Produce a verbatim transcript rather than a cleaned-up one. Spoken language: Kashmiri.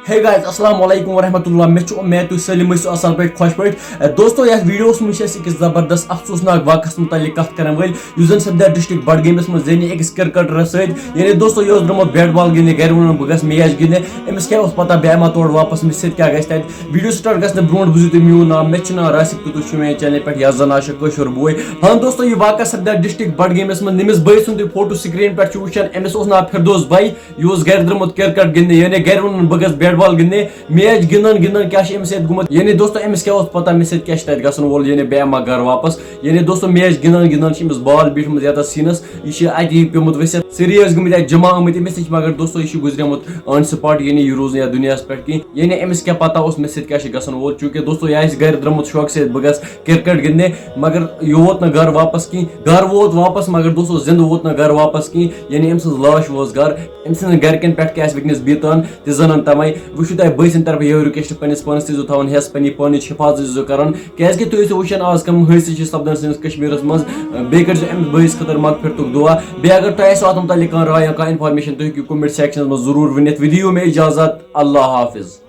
Hey guys, السلام علیکم ورحمۃ اللہ۔ مےٚ چھُ اُمید تُہۍ سٲلِم ٲسِو اَصٕل پٲٹھۍ، خۄش پٲٹھۍ۔ اے، دوستو، یَتھ ویٖڈیوَس منٛز چھِ أسۍ أکِس زبردست افسوسناک واقعَس مُتعلِق کَتھ کَرَن وٲلۍ، یُس زَن سپدیو ڈسٹرکٹ بڈگٲمِس منٛز، یعنی أکِس کرکٹرَس سۭتۍ۔ یعنی دوستو، یہِ اوس درٛامُت بیٹ بال گِنٛدنہِ، گرِ ووٚنُن بہٕ گژھٕ میچ گِنٛدنہِ۔ أمِس کیٛاہ اوس پَتہ، بہٕ یِمہٕ ہا تورٕ واپَس، مےٚ سۭتۍ کیٛاہ گژھِ تَتہِ۔ ویٖڈیو سٹارٹ گژھنہٕ برونٛٹھ بوٗزِو تُہۍ میون ناو، مےٚ چھُ ناو راسِق تہٕ تُہۍ چھِو میٛانہِ چینلہِ پٮ۪ٹھ، یَتھ زَن ناو چھُ کٲشُر بوے۔ ہاں دوستو، یہِ واقعہ سپدیو ڈسٹرکٹ بڈگٲمِس منٛز، ییٚمِس بٲے سُنٛد تُہۍ فوٹو سکریٖن پٮ۪ٹھ چھِو وٕچھان، أمِس اوس ناو فردوس بھائی۔ یہِ اوس گرِ درٛامُت کرکٹ گِنٛدنہِ، یعنی گرِ ووٚنُن بہٕ گژھٕ بیٹ بال گِنٛدنہِ۔ میچ گِنٛدان گِنٛدان کیٛاہ چھُ أمِس سۭتۍ گوٚمُت، یعنی دوستو، أمِس کیٛاہ اوس پَتہ مےٚ سۭتۍ کیٛاہ چھُ تَتہِ گژھن وول، یعنی بہٕ یِمہٕ ہا گرٕ واپَس۔ یعنی دوستو، میچ گِنٛدان گِنٛدان چھِ أمِس بال بیٖٹھمٕژ یَتَس سیٖنَس، یہِ چھِ اَتی پیوٚمُت ؤسِتھ۔ سٲری ٲسۍ گٔمٕتۍ اَتہِ جمع آمٕتۍ أمِس نِش، مگر دوستو، یہِ چھُ گُزریومُت آن سپاٹ، یعنی یہِ روٗز نہٕ یَتھ دُنیاہَس پٮ۪ٹھ کِہیٖنۍ۔ یعنی أمِس کیٛاہ پَتہ اوس مےٚ سۭتۍ کیٛاہ چھُ گژھن وول، چوٗنٛکہِ دوستو، یہِ آسہِ گرِ درٛامُت شوقہٕ سۭتۍ بہٕ گژھٕ کرکٹ گِنٛدنہِ، مگر یہِ ووت نہٕ گرٕ واپَس کِہیٖنۍ۔ گرٕ ووت واپَس، مگر دوستو، زِنٛدٕ ووت نہٕ گرٕ واپَس کِہیٖنۍ۔ یعنی أمۍ سٕنٛز لاش وٲژ گرٕ۔ أمۍ سٕنٛدٮ۪ن گرِکٮ۪ن پٮ۪ٹھ کیٛاہ آسہِ وٕنکیٚنَس بیٖتان، تہِ زانَن تَمَے۔ وۄنۍ چھُو تۄہہِ بٲے سٕنٛدِ طرفہٕ یِہوٚے رِکویسٹ پنٛنِس پانَس، تھٲیزیو تھاوان ہٮ۪س پنٛنہِ پانٕچ حِفاظت، ٲسۍزیو کَران، کیٛازِکہِ تُہۍ ٲسِو وٕچھان آز کَم حٲدثہٕ چھِ سَپدان سٲنِس کشمیٖرَس منٛز۔ بیٚیہِ کٔرۍزیو أمِس بٲیِس خٲطرٕ مغفرتُک دُعا۔ بیٚیہِ اگر تۄہہِ آسِوٕ اَتھ مُتعلِق کانٛہہ راے یا کانٛہہ اِنفارمیشَن، تُہۍ ہیٚکِو کمنٹ سیکشنَس منٛز ضروٗر ؤنِتھ۔ وۄنۍ دِیِو مےٚ اِجازت، اللہ حافظ۔